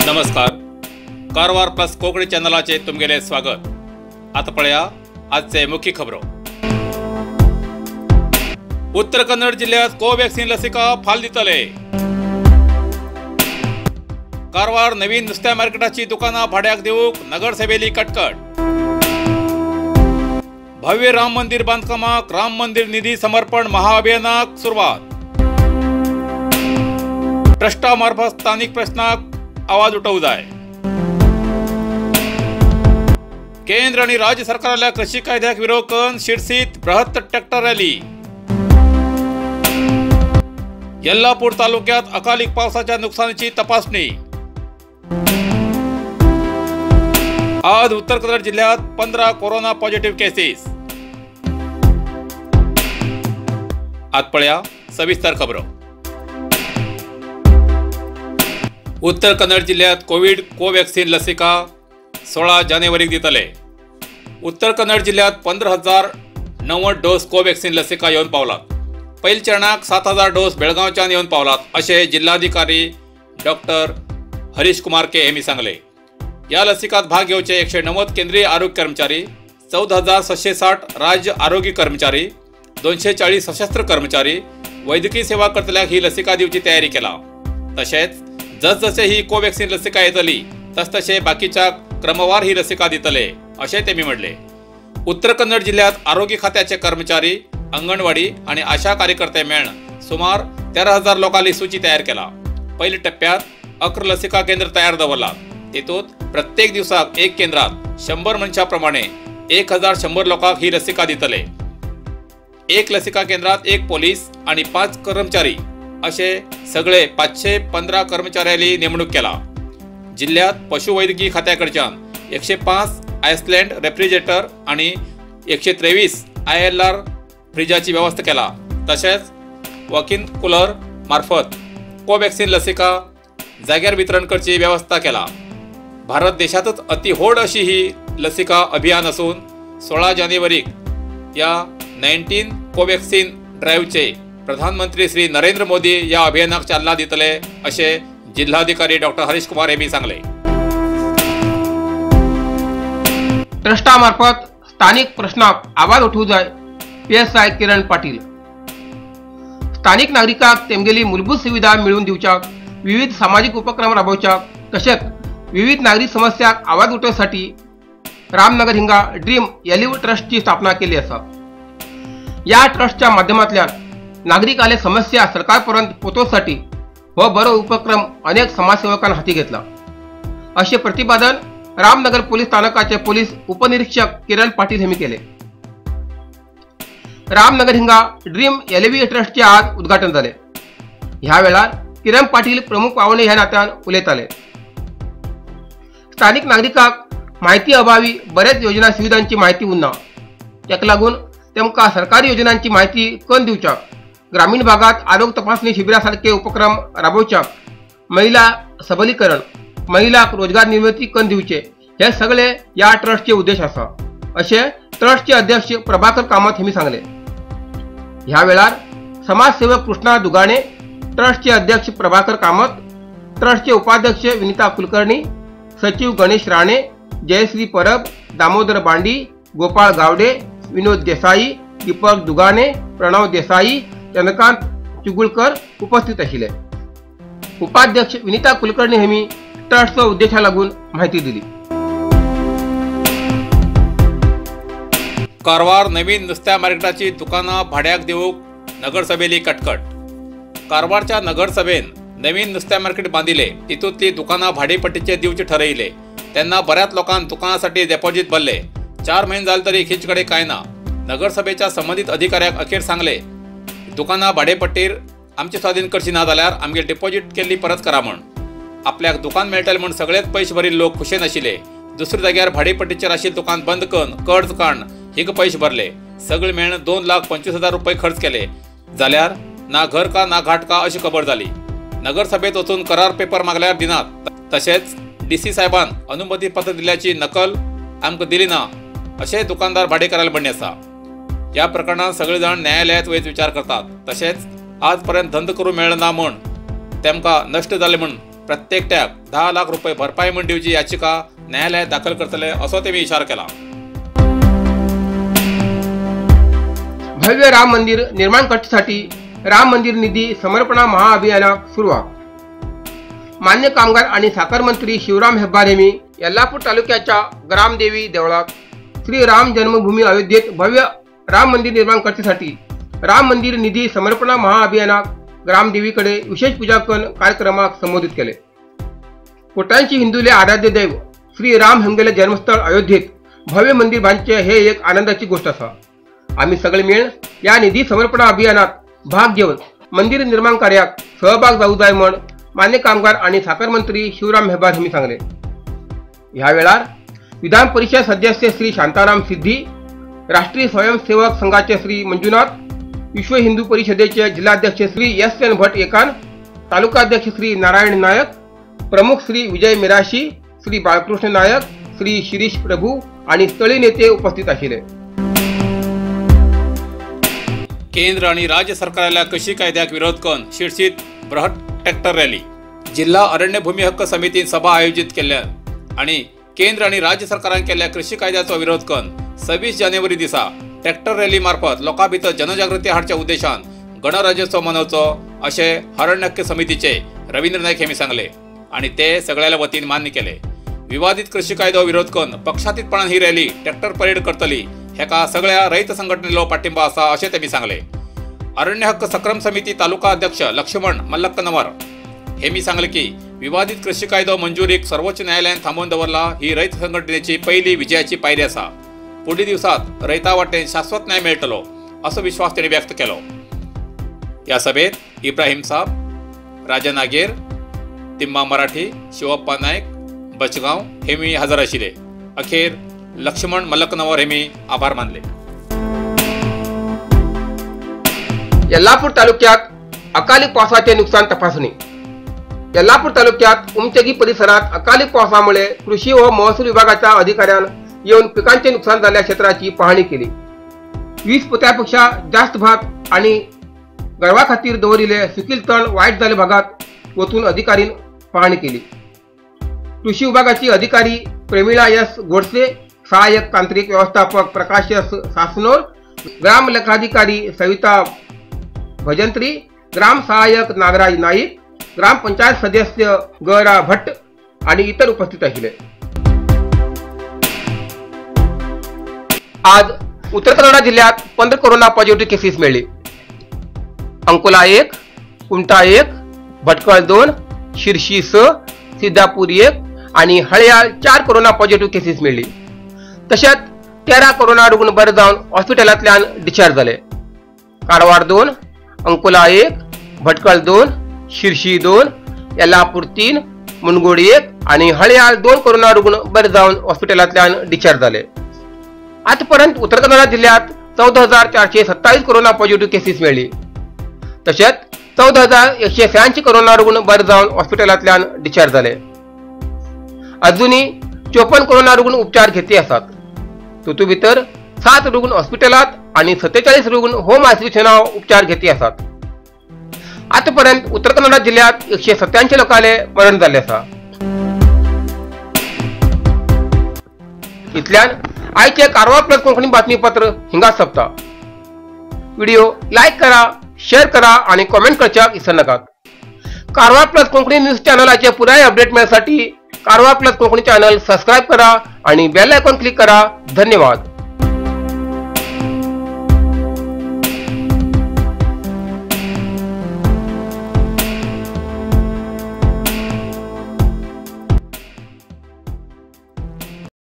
नमस्कार, कारवार प्लस कोंकणी चॅनलाचे तुमगेले स्वागत। आता पळया आजचे मुख्य खबरो। उत्तर कन्नड जिल्ह्यात कोव्हॅक्सिन लसिका फाल दितले। कारवार नवीन नुस्त्या मार्केटाची दुकाना भाड्याक दिवूक नगरसेवेली कटकट। भव्य राम मंदिर बांधकामाक राम मंदिर निधी समर्पण महाअभियानाक सुरवात। ट्रस्टा मार्फत स्थानिक प्रश्नाक आवाज उठोवंक जाय। केंद्र आणि राज्य सरकाराल्या कृषी कायद्याक विरोध करून शिरसीत बृहत् ट्रॅक्टर रॅली। यल्लापूर तालुक्यात अकालिक पावसाच्या नुकसानीची तपासणी। आज उत्तर कन्नड जिल्ह्यात 15 कोरोना पॉझिटिव्ह केसेस। आज पळया सविस्तर खबरो। उत्तर कन्नड जिल्ह्यात कोविड कोव्हॅक्सिन लसिका 16 जानेवारीक दितले। उत्तर कन्नड जिल्ह्यात 15,090 डोस कोव्हॅक्सिन लसिका येवन पावलात। पयल्या चरणाक 7,000 डोस बेळगांवच्यान येवन पावलात अशें जिल्हाधिकारी डॉक्टर हरीश कुमार के हेमी सांगले। ह्या लसिकात भाग घेवचे 190 केंद्रीय आरोग्य कर्मचारी, 14,760 राज्य आरोग्य कर्मचारी, 240 सशस्त्र कर्मचारी वैद्यकीय सेवा करतल्याक ही लसिका दिवची तयारी केला। तशेंच जसजसे ही कोव्हॅक्सिन लसिका येतली तसतशे बाकीच्या क्रमवार ही लसिका दितले अशें तेमी म्हणले। उत्तर कन्नड जिल्ह्यात आरोग्य खात्याचे कर्मचारी, अंगणवाडी आणि आशा कार्यकर्ते मेळून सुमार 13,000 लोकांनी सूची तयार केला। पहिल्या टप्प्यात 11 लसिका केंद्र तयार दवरला। तेतूत प्रत्येक दिवसाक एक केंद्रात 100 मनशां प्रमाणे 1,100 लोकांक ही लसिका दितले। एक लसिका केंद्रात 1 पोलीस आणि 5 कर्मचारी असे सगळे 515 कर्मचाऱ्यांनी नेमणूक केला। जिल्ह्यात पशुवैद्यकीय खात्याकडच्यान 105 आयसलँड रेफ्रिजरेटर आणि 123 ILR फ्रिजाची व्यवस्था केला। तसेच वॉक इन कूलर मार्फत कोव्हॅक्सिन लसिका जाग्यार वितरण करची व्यवस्था केला। भारत देशातच अतिहोड अशी ही लसिका अभियान असून 16 जानेवारीक या 19 कोव्हॅक्सिन ड्राईव्हचे प्रधानमंत्री श्री नरेंद्र मोदी या अभियानाक चालना दितले असे जिल्हाधिकारी डॉक्टर हरीश कुमार यांनी सांगले। ट्रस्टामार्फत स्थानिक प्रश्नाक आवाज उठोवंक जाय, PSI किरण पाटील। स्थानिक नागरिकांक तेमगेली मूलभूत सुविधा मेळोवन दिवच्याक, विविध सामाजिक उपक्रम राबोवच्याक तशेंच विविध नागरिक समस्यांक आवाज उठोवसाठी रामनगर हिंगा ड्रीम एलिव्ह ट्रस्टची स्थापना केली आसा। या ट्रस्टच्या माध्यमांतल्यान नागरिकाले समस्या सरकारपर्यंत पोचोवसाठी हो बरो उपक्रम अनेक समाजसेवकांनी हाती घेतला असे प्रतिपादन रामनगर पोलीस स्थानकाचे पोलीस उपनिरीक्षक किरण पाटील यांनी केले। रामनगर हिंगा ड्रीम एलिव्ह ट्रस्टचे आज उद्घाटन झाले। ह्या वेळार किरण पाटील प्रमुख पाहुणे ह्या नात्यान उलयताले। स्थानिक नागरिकांक माहिती अभावी बरेच योजना सुविधांची माहिती उरना, ताका लागून तेमकां सरकारी योजनांची माहिती करून दिवच्याक, ग्रामीण भागात आरोग्य तपासणी शिबिरासारखे उपक्रम राबोवच्याक, महिला सबलीकरण, महिलांक रोजगार निर्मिती करून दिवचे हे सगळे या ट्रस्टचे उद्देश आसा अशें ट्रस्टचे अध्यक्ष प्रभाकर कामत हेमी सांगले। ह्या वेळार समाजसेवक कृष्णा दुगाणे, ट्रस्टचे अध्यक्ष प्रभाकर कामत, ट्रस्टचे उपाध्यक्ष विनिता कुलकर्णी, सचिव गणेश राणे, जयश्री परब, दामोदर बांडी, गोपाळ गावडे, विनोद देसाई, दीपक दुगाणे, प्रणव देसाई, चंद्रकांत चुगुलकर उपस्थित आशिल्ले। उपाध्यक्ष विनिता कुलकर्णी हेमी ट्रस्टचो उद्देशा लागून माहिती दिली। कारवार नवीन नुस्त्या मार्केटाची दुकाना भाड्याक दिवूक नगरसभेली कटकट। कारवारच्या नगरसभेन नवीन नुस्त्या मार्केट बांदिले, तितूंतली दुकाना भाडेपट्टीचे दिवचे ठरयले। तेन्ना बऱ्याच लोकांक दुकानासाठी डेपॉझिट भरले। 4 महिने जाले तरी खिंच कडेन कांय ना। नगरसभेच्या संबंधित अधिकाऱ्याक अखेर सांगले, दुकाना भाडेपट्टीर आमचे स्वाधीन करची ना जाल्यार आमगे डिपॉझिट केल्ली परत करा म्हण। आपल्याक दुकान मेळटलें म्हूण सगळेच पयशे भरिल्ले लोक खुशेन आशिल्ले। दुसऱ्या जाग्यार भाडेपट्टीचेर आशिल्लें दुकान बंद करून कर्ज काडून हिंग पयशे भरले। सगळे मेळून 2,25,000 रुपये खर्च केले। जाल्यार ना घर का ना घाट का अशी खबर जाली। नगरसभेत वचून करार पेपर मागल्यार दिनात। तशेंच DC साहेबान अनुमती पत्र दिल्याची नकल आमकां दिली ना अशें दुकानदार भाडेकाराले म्हणणें आसा। ह्या प्रकरणात सगळे जाण न्यायालयात वयच विचार करतात। तशेंच आजपर्यंत धंदो करूंक मेळना म्हूण तेमकां नश्ट जालें म्हूण प्रत्येकट्याक 10 लाख रुपये भरपाय म्हूण दिवची याचिका न्यायालयात दाखल करतले असो तेमी इशारो केला। भव्य राम मंदिर निर्माण करण्यासाठी राम मंदिर निधी समर्पणा महाअभियानाक सुरुवात। मान्य कामगार आणि साखर मंत्री शिवराम हेब्बार हेमी यल्लापूर तालुक्याच्या ग्रामदेवी देवळात श्री राम जन्मभूमी अयोध्येत भव्य राम मंदिर निर्माण करण्यासाठी राम मंदिर निधी समर्पणा महाअभियानाक ग्रामदेवीकडे विशेष पूजा करून कार्यक्रमाक संबोधित केले। कोट्यांशी हिंदूले आराध्य दैव श्री राम हेंगेले जन्मस्थळ अयोध्येत भव्य मंदिर बांधचे हे एक आनंदाची गोष्ट आसा। आम्ही सगळे मिळून या निधी समर्पणा अभियानात भाग घेऊन मंदिर निर्माण कार्यात सहभाग जाऊ जाय म्हण मान्य कामगार आणि साखर मंत्री शिवराम हेब्बार यांनी सांगले। ह्या वेळार विधान परिषद सदस्य श्री शांताराम सिद्धी, राष्ट्रीय स्वयंसेवक संघाचे श्री मंजुनाथ, विश्व हिंदू परिषदेचे जिल्हाध्यक्ष श्री एस एन भट एकान, तालुकाध्यक्ष श्री नारायण नायक, प्रमुख श्री विजय मिराशी, श्री बाळकृष्ण नायक, श्री शिरीष प्रभू आणि स्थळीय नेते उपस्थित आशिल्ले। केंद्र आणि राज्य सरकाराला कृषी कायद्याक विरोध करून शिरसीत बृहत ट्रॅक्टर रॅली। जिल्हा अरण्य भूमी हक्क समितीन सभा आयोजित केल्या आणि केंद्र आणि राज्य सरकारान केल्ल्या कृषी कायद्याचो विरोध करून 26 जानेवारी दिसा ट्रॅक्टर रॅली मार्फत लोकां भितर जनजागृती हाडच्या उद्देशान गणराज्योत्सव मनोवचो अशें अरण्य हक्क समितीचे रवींद्र नायक हेमी सांगले आणि ते सगळ्याला वतीन मान्य केले। विवादित कृषी कायदो विरोध करून पक्षातीतपणान ही रॅली ट्रॅक्टर परेड करतली हेका सगळ्या रयत संघटनेलो पाठिंबा आसा अशें तेमी सांगले। अरण्य हक्क सक्रम समिती तालुका अध्यक्ष लक्ष्मण मल्लक्कनवर हेमी सांगले की विवादित कृषी कायदो मंजुरीक सर्वोच्च न्यायालयान थांबोवन दवरला ही रयत संघटनेची पहिली विजयाची पायरी आसा। पुढील दिवसात रयता वाटेन शाश्वत न्याय मेळटलो असो विश्वास तेणी व्यक्त केलो। या सभेत इब्राहिम साब, राजा नागेर, तिम्मा मराठी, शिवप्पा नायक, बचगाव हेमी हजर आशिल्ले। अखेर लक्ष्मण मलकनवर हेमी आभार मानले। यल्लापूर तालुक्यात अकाली पावसाचे नुकसान तपासणी। यल्लापूर तालुक्यात उमचगी परिसरात अकाली पावसामुळे कृषी व महसूल विभागाच्या अधिकाऱ्यांनी येऊन पिकांचे नुकसान झालेल्या क्षेत्राची पाहणी केली। 20 पोत्यापेक्षा जास्त भात आणि गर्वाखातीर दवरिल्ले सुकील तण वाईट जाल्ल्या भागात वचून अधिकाऱ्यांनी पाहणी केली। कृषी विभागाची अधिकारी प्रेमिळा एस गोडसे, सहाय्यक तांत्रिक व्यवस्थापक प्रकाश एस सासनोर, ग्राम लेखाधिकारी सविता भजंत्री, ग्राम सहाय्यक नागराज नाईक, ग्राम पंचायत सदस्य गरा भट्ट आणि इतर उपस्थित आशिल्ले। आज उत्तर कन्नड जिल्ह्यात 15 कोरोना पॉझिटिव्ह केसेस मिळाली। अंकोला 1, कुमठा 1, भटकळ 2, शिर्शी 6, सिद्धापूर 1 आणि हळयाळ 4 कोरोना पॉझिटिव्ह केसेस मिळाली। तसेच 13 कोरोना रुग्ण बरे जाऊन हॉस्पिटलांतल्यान डिस्चार्ज झाले। कारवार 2, अंकोला 1, भटकळ 2, शिर्शी 2, यल्लापूर 3, मुनगोड 1 आणि हळयाळ 2 कोरोना रुग्ण बरे जाऊन हॉस्पिटलांतल्यान डिस्चार्ज झाले। आजपर्यंत उत्तर कन्नड जिल्ह्यात 14,427 कोरोना पॉझिटिव्ह केसेस मिळाली। तसेच 14,186 कोरोना रुग्ण बरे जाऊन हॉस्पिटलांतल्यान डिस्चार्ज झाले। अजूनही 54 कोरोना रुग्ण उपचार घेते आसात। तातूंत भितर 7 रुग्ण हॉस्पिटलात आणि 47 रुग्ण होम आयसोलेशनात उपचार घेते आसात। आतापर्यंत उत्तर कन्नड जिल्ह्यात 187 लोकांले मरण जाल्लें आसा। इतल्यान आयचे कारवार प्लस कोंकणी बातमीपत्र हिंगा सोंपता। व्हिडिओ लायक करा, शेअर करा आणि कॉमेंट करच्याक विसर नाकात। कारवार प्लस कोंकणी न्यूज चॅनलाचे पुराय update मेळसाठी Karwar plus Konkani channel subscribe करा आणि बेल आयकॉन क्लिक करा। धन्यवाद।